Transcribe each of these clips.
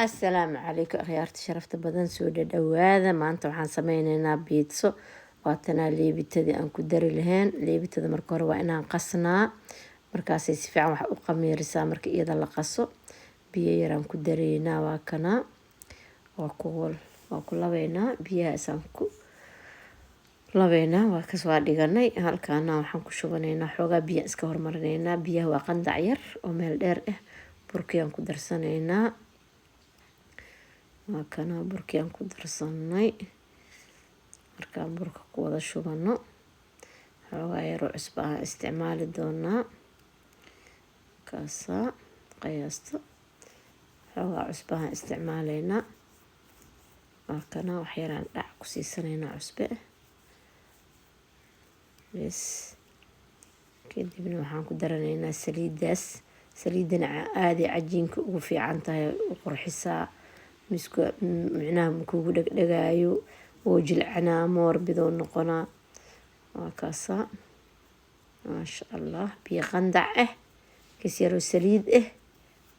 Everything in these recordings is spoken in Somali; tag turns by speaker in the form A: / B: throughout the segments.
A: Assalaamu calaykum akhyaarta sharafta badan, soo dhadhawaada. Maanta waxaan sameyneynaa biidso. Waatanaa leebitadii aan ku dari lahayn. Leebitada marka hore waa inaan qasnaa, markaasay si fiican wax u qamiirisaa. Marka iyada la qaso, biyo yaraan ku dareynaa. Waa kanaa, waa ku labeynaa, biyahaasaan ku labeynaa. Waa kas, waa dhiganay. Halkaana waxaan ku shubanaynaa xoogaa biyaan iska hormarinaynaa. Biyaha waa qandac yar oo meel dheer ah. Burkiyaan ku darsanaynaa. Waa kanaa, burkiyaan ku darsanay. Markaan burka ku wada shubano, xoogaa yaroo cusbo aan isticmaali doonaa. Kaasaa qiyaasta xoogaa cusbo aan isticmaaleynaa. Waa kanaa, wax yaraan dhac ku siisanaynaa cusbe ah bes. Kadibna waxaan ku daranaynaa saliidaas. Saliidana aaday cajiinka ugu fiican tahay, u qurxisaa, misku micnaha makugu dhegdhegaayo, wuu jilcanaa, moorbidoo noqonaa. Waa kaasaa, maasha Allah. Biyo qandac ah, kis yaroo saliid ah,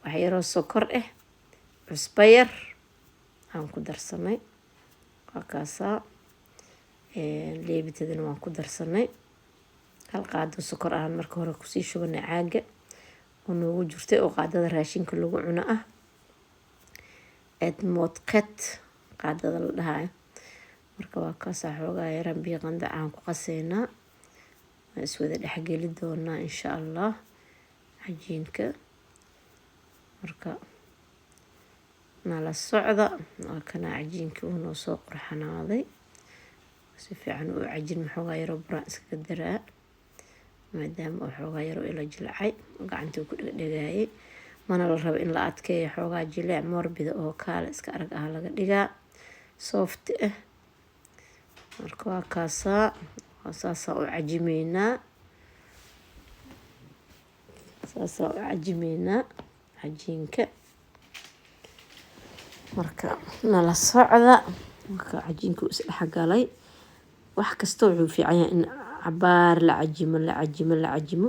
A: wax yaroo sokor ah, cusbo yar aan ku darsanay. Waa kaasaa, leebitadana waan ku darsanay. Hal qaado sokor ahaan marka hore kusii shubanay caaga oo noogu jirtay, oo qaadada raashinka lagu cuno ah, edmodqet qaadada la dhahayo. Marka waa kaasaa, xoogaa yaraan biyo qandac aan ku qaseynaa. Waan iswada dhexgeli doonaa insha Allah cajiinka. Marka nala socda. Waa kana, cajiinkii uu noo soo qurxanaaday, si fiican u cajin. Xoogaa yaroo buraan iskaga daraa, maadaama uu xoogaa yaroo ila jilcay, gacantii ku dhegdhegaayay. Mana la rabo in la adkeeyo, xoogaa jileec moorbida oo kaale iska arag ah laga dhigaa, soft ah. Marka waa kaasaa, saasaa u cajimeynaa, saasaa u cajimeynaa cajiinka. Marka nala socda. Marka cajiinka uu isdhexgalay, wax kasta wuxuu fiican yahay in cabaar la cajimo, la cajimo, la cajimo,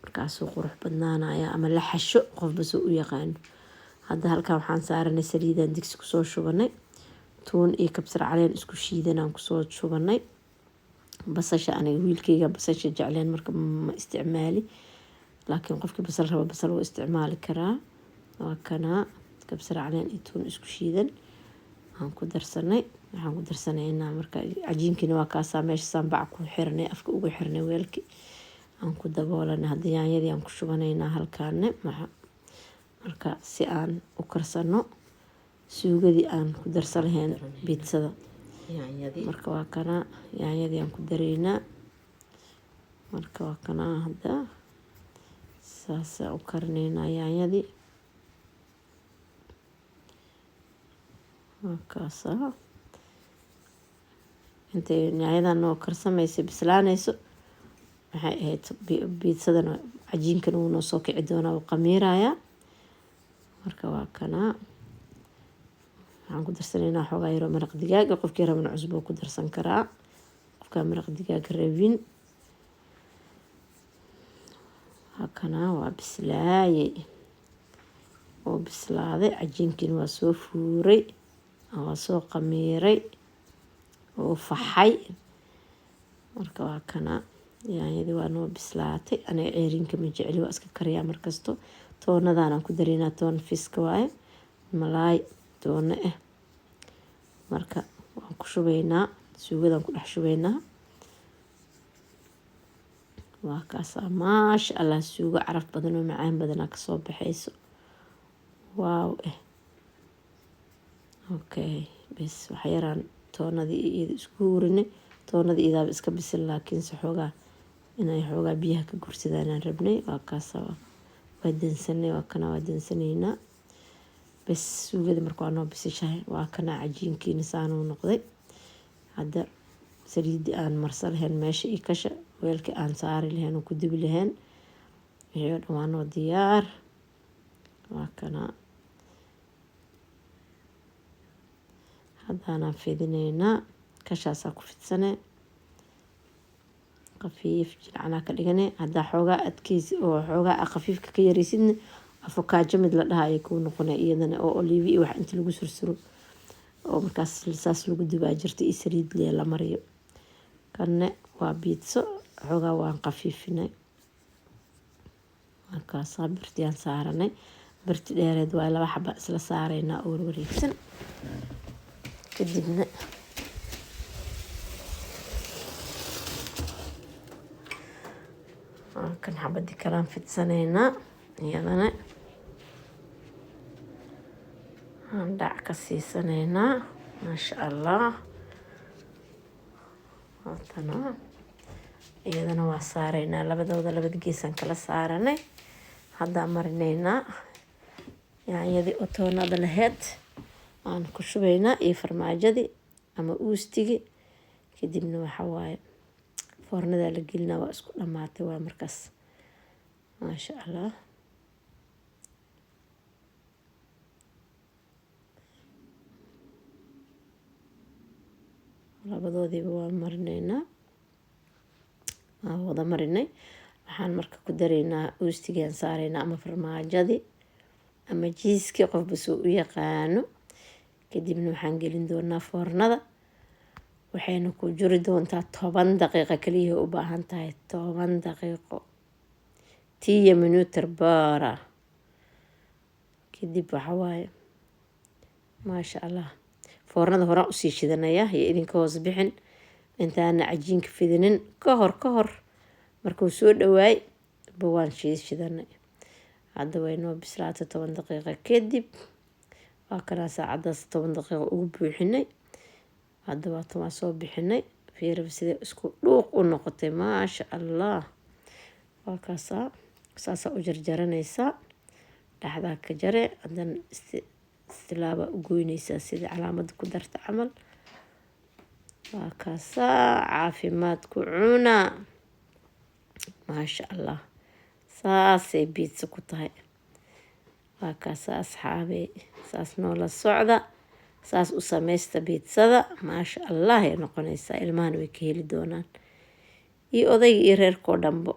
A: markaasuu qurux badnaanaya, ama la xasho, qofba soo u yaqaano. Hadda halkan waxaan saaranay saliidaan digsi kusoo shubanay, tuun iyo kabsar caleen isku shiidanaan kusoo shubanay. Basasha aniga wiilkeyga basasha jecleen, marka ma isticmaali, laakiin qofkii basal raba basal wuu isticmaali karaa. Waa kanaa, kabsar caleen iyo tuun isku shiidan aan ku darsanay. Waxaan ku darsanaynaa marka cajiinkiina. Waa kaasaa, meesha saanbac ku xirnay, afka ugu xirnay, weelki aan ku daboolanay. Hadda yaanyadii aan ku shubanaynaa halkaane. Marka si aan u karsano suugadii aan ku darsan lahayn biidsada. Marka waa kanaa, yaanyadii aan ku dareynaa. Marka waa kanaa, hadda saasaan u karinaynaa yaanyadii. Waa kaasaa, intay yaanyadan noo karsamaysa, bislaanayso, maxay ahayd, biidsadana cajiinkana wuu noo soo kici doonaa, wuu qamiirayaa. Marka waa kanaa, waxaan ku darsanaynaa xoogaa yaroo maraq digaaga. Qofkii rabana cusbo ku darsan karaa, qofkaa maraq digaaga rabin. Waa kanaa, waa bislaayay oo bislaaday. Cajiinkiina waa soo fuuray, waa soo qamiiray oo faxay. Marka waa kana, yaanyadii waa noo bislaatay. Aniga ceerinka ma jecli, waa iska kariyaa markasto. Toonadaanaan ku dareynaa, toon fiska waaye, malaay toono ah. Marka waan ku shubaynaa, suugadaan ku dhex shubaynaa. Waa kaasaa, maasha Allah, suugo caraf badan oo macaan badanaa kasoo baxayso, wow eh. Okay, bes, waxyaraan toonadii iyada isku hurinay. Toonadii iyadaaba iska bisil, laakiinse xoogaa inay xoogaa biyaha ka gursadaan rabnay. Waa kaasaa, waa dansanay. Waa kana, waa dansanaynaa. Bes, suugada marka waa noo bisishahay. Waa kana, cajiinkiina saanuu noqday. Hadda saliidii aan marsan lahayn meesha iyo kasha weelkii aan saari lahayn oo ku dubi lahayn, wixii oo dhan waa noo diyaar. Waa kana, haddaanaan fidinaynaa, kashaasaa ku fidsane, khafiif jilcanaa ka dhigane. Haddaa xoogaa adkeysi oo xoogaa a khafiifka ka yaraysidna, Afokaajo mid la dhaha ayay kuu noqonay iyadana, oo olive iyo wax inta lagu sursuro oo markaas saas lagu dubaa jirta, iyo saliid lee la mariyo. Kanne waa biidso, xoogaa waan khafiifinay. Markaasaa birtiyaan saaranay, birti dheereed waa laba xaba isla saaraynaa oo warwareegsan. Kadibna kan xabadii kalaan fidsanaynaa, iyadana aan dhac ka siisanaynaa. Maasha Allah, haatana iyadana waa saaraynaa. Labadooda labada geesaan kala saaranay. Haddaa marinaynaa yaanyadii oo toonada laheyd aan ku shubaynaa iyo farmaajadii ama uustigii. Kadibna waxa waaye foornadaa la gelinaa, waa isku dhamaatay. Waa markaas, maasha Allah. Labadoodiiba waa marinaynaa, waan wada marinay. Waxaan marka ku daraynaa uustigaan saaraynaa ama farmaajadii ama jiiskii, qofba soo u yaqaano. Kadibna waxaan gelin doonaa foornada, waxayna ku juri doontaa 10 daqiiqo kaliya. U baahan tahay 10 daqiiqo, tio minuter bara. Kadib waxa waaye, maasha Allah, foornada horaan usii shidanaya iyo idinka hoos bixin. Intaana cajiinka fidinin ka hor markuu soo dhawaay ba waan sii shidanay. Hadda way noo bislaatay 10 daqiiqo kadib. Waa kanaa, saacadaas 10 daqiiqo ugu buuxinay. Hadda waatan waa soo bixinay. Fiiraba sidee isku dhuuq u noqotay, maasha Allah. Waa kaasaa, saasaa u jarjaranaysaa, dhexdaa ka jare, haddana istilaaba u goynaysaa sidii calaamada ku darta camal. Waa kaasaa, caafimaad ku cuna, maasha Allah. Saasay biidsa ku tahay. Waa kaasaa asxaabey, saas noola socda, saas u sameysta biidsada, maasha Allah ay noqonaysaa. Ilmahana way ka heli doonaan iyo odayga iyo reerkoo dhanbo.